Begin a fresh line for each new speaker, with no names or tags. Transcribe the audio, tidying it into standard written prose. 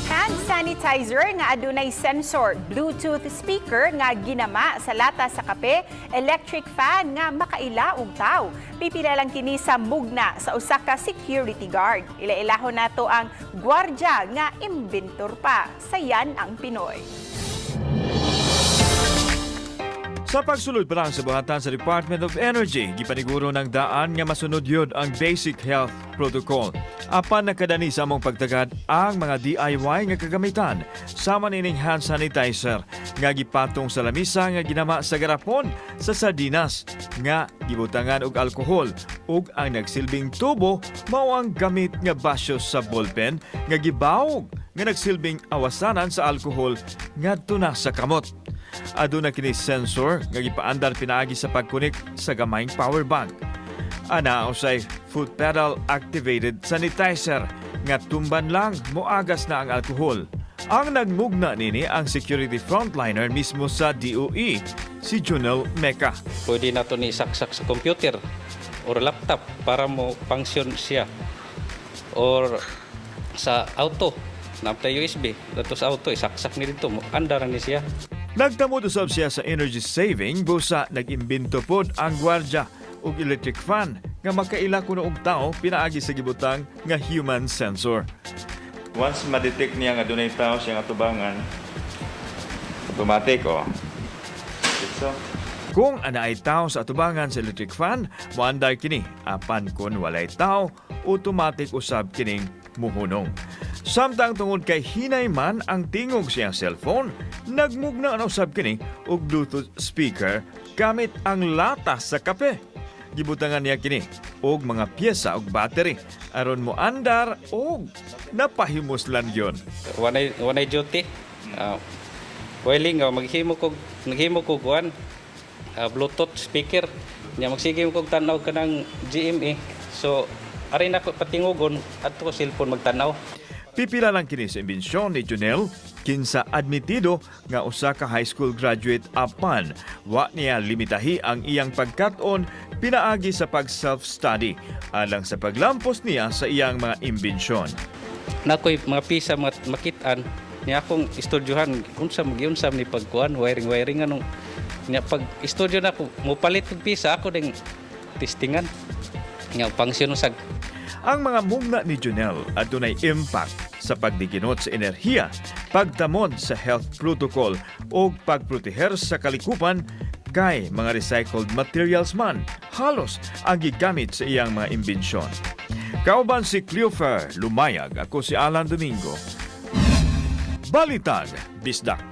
Hand sanitizer nga adunay sensor, Bluetooth speaker nga ginama sa lata sa kape, electric fan nga makaila og taw. Pipila lang kini sa mugna sa usa ka security guard. Ila-ilahon nato ang gwardya nga imbentor pa. Sayan ang Pinoy.
Sa pagsulod pa lang sa buhatan sa Department of Energy, gipaniguro ng daan nga masunod yun ang Basic Health Protocol. Apan nakadani sa among pagtagad ang mga DIY nga kagamitan sama nining hand sanitizer nga gipatong sa lamisa nga ginama sa garapon sa sardinas nga gibutangan og alkohol ug ang nagsilbing tubo mao ang gamit nga basyo sa ballpen nga gibawog nga nagsilbing awasanan sa alkohol ngadto na sa kamot. Aduna kini sensor nga gipaandar pinaagi sa pagkonek sa gamayng power bank. Ana usay foot pedal activated sanitizer nga tumban lang moagas na ang alkohol. Ang nagmugna nini ang security frontliner mismo sa DOE, si Junel Meca.
Pwede na to ni isaksak sa computer or laptop para mo function siya. Or sa auto, napta USB, dato sa auto isaksak ni dito, mo andar ni siya.
Nagtamod usab siya sa energy saving busa nag-imbento pod ang gwardya og electric fan nga makaila kuno og tao pinaagi sa gibutang nga human sensor.
Once ma-detect niya nga dunay tao siyang atubangan, automatic, oh. So,
Kung anaay tao sa atubangan sa electric fan, moandar kini. Apan kung walay tao, automatic usab kining muhunong. Samtang tungod kay hinay man ang tingog siyang cellphone, nagmugna na usab kini og Bluetooth speaker gamit ang lata sa kape. Gibutangan niya kini og mga piyesa og battery aron moandar og napahimuslan yon.
Wanay duty. While nga maghimo kog kuan Bluetooth speaker. Nya magsige mo kog tan-aw kanang GMA. So ari na ko patingugon adto ko cellphone magtan-aw.
Pipila lang kini sa imbensyon ni Junel, kinsa admitido nga usa ka high school graduate, apan wa niya limitahi ang iyang pagkat-on pinaagi sa pag self-study alang sa paglampos niya sa iyang mga imbensyon.
Nakoy mga pisa mga makit-an niya akong estudyohan unsa magiunsa ni pagkuan wiring wiring anong niya. Pag estudyo na ko, mopalit og pisa, ako ding testingan nga function sag.
Ang mga mugna ni Junel adunay impact sa pagdiginot sa enerhiya, pagtamod sa health protocol ug pagproteher sa kalikupan kay mga recycled materials man halos ang gigamit sa iyang mga imbensyon. Kauban si Cleofer Lumayag, ako si Alan Domingo. Balitang Bisdak.